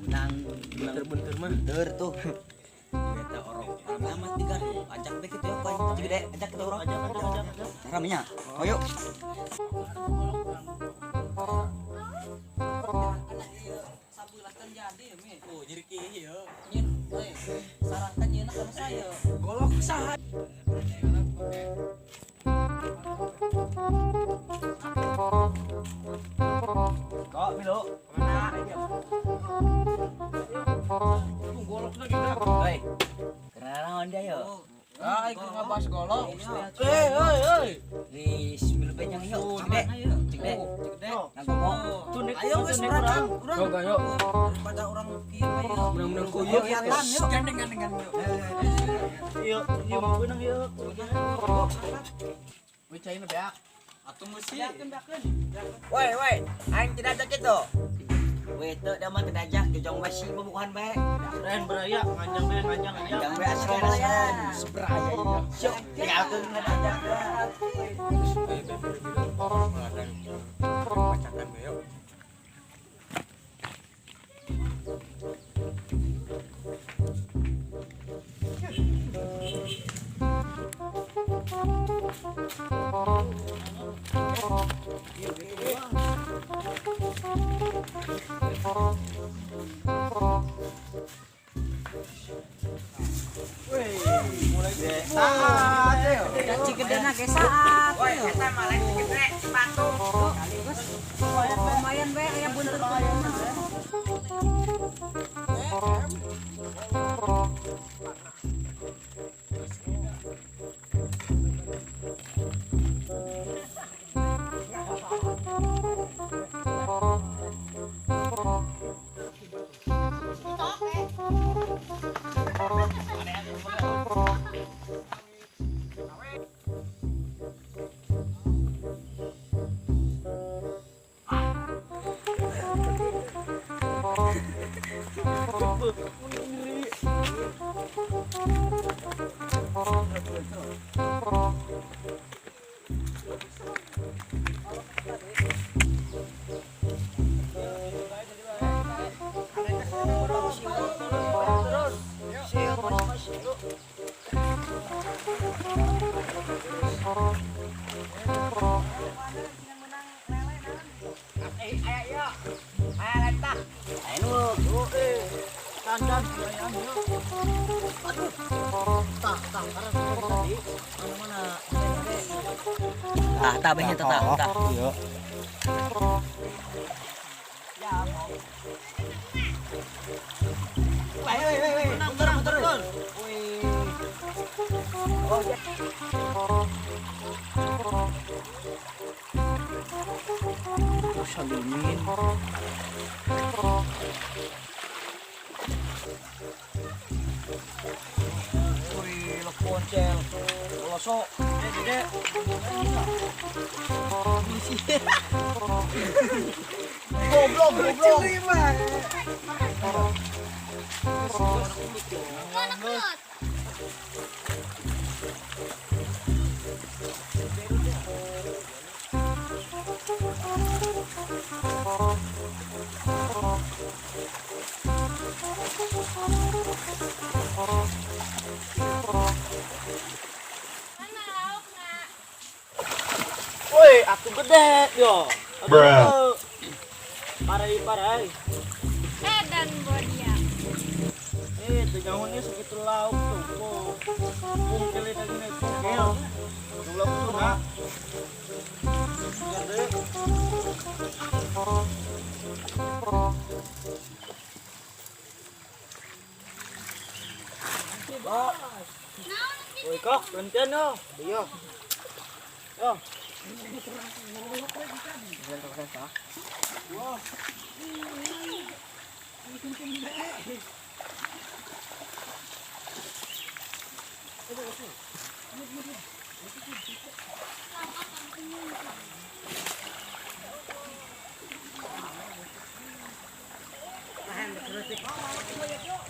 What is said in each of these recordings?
Menang Bentar-bentar mah. Bentar tuh. Eta orok rame amat tiga. Ajak deh kitu ya, poe gede, ajak kita urang. Ajak ajak ajak. Ramenya. Ayo. Sabelah kan jadi mi. Oh, jadi kieu ieu. Nyin, euy. Sarangkan nyeuna kana saya. Golok saha? Kok Milo? Mana? Golok lagi dah. Hei. Kenal naon dia yo? Ah, ikut ngabas golok. Eh, oi, oi. Wis, milu bejang yuk. Cik dek. Cik dek. Cik dek. Nganggo. Ayo geus urang, urang. Yo, ayo. Daripada urang kieu we. Menang-menang kuyuk. Kegiatan yuk. Gandeng gandeng yuk. Yuk, yuk menang yuk. Wih, caina beak. Atuh meusi. Woi, woi, aing tidak ajak itu. Woi, teu da mah tidak ajak jojong basi bubuhan bae. Keren beraya, nganjang be, nganjang nganjang. Jangan bae asli-aslian. Seberaya ini. Syok, tinggalkeun ngajak. Bacakan be yuk. Saat yo. Da cigedena ge saat. Woi, eta mah lain cigede, sepatu. Lumayan we aya buntut-buntutna. Ah, tabehnya tetap, tah. Iya. Woi, woi, woi, Menang, muter, muter. Oh, ya. Salimin. Wih, leponcel. Golosok. Gede, gede. Goblok, goblok. Woi, aku gede yo. Bruh. Parai, parai. Edan bodia. Eh, tuh jangannya segitu lauk tuh. Kok pungkel itu gini, pungkel. Yang lauk tuh, nak. Gede. Woi, kok gantian yo. Iya. Yo.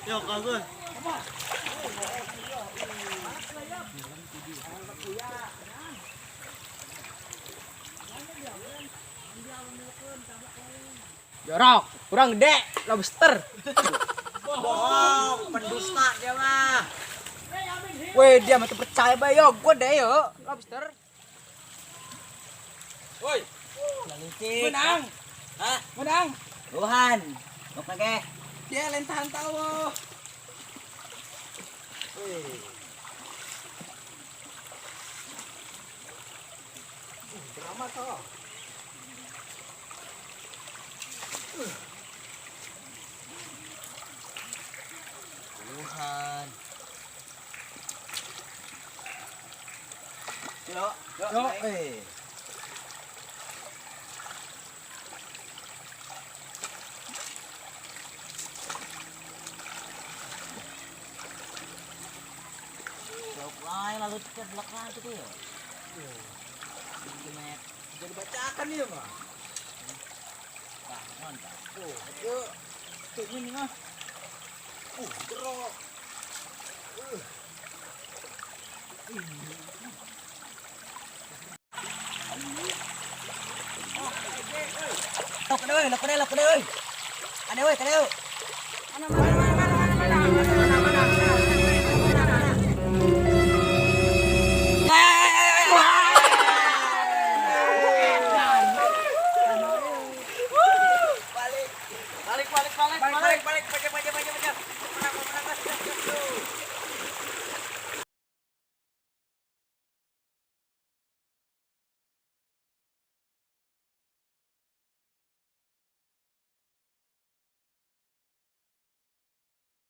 Yo, bagus. Jorok, kurang gede, lobster. Bohong, pendusta dia mah. Weh, dia mah percaya bae yo, gua deh yo, lobster. Woi, Lalu menang. Hah? Menang. Tuhan. Nok lagi. Dia lain tahan tahu. Drama toh. Tuhan. Yo, Yo, eh. Jauh lain lalu ke belakang itu ya. Gimana? Jadi bacakan dia mah. Wah, mantap. Oh, yo. Tuh ini ah. Jerok. Lok deh, lok deh, lok deh. Ada weh, ada. Mana mana mana mana mana mana.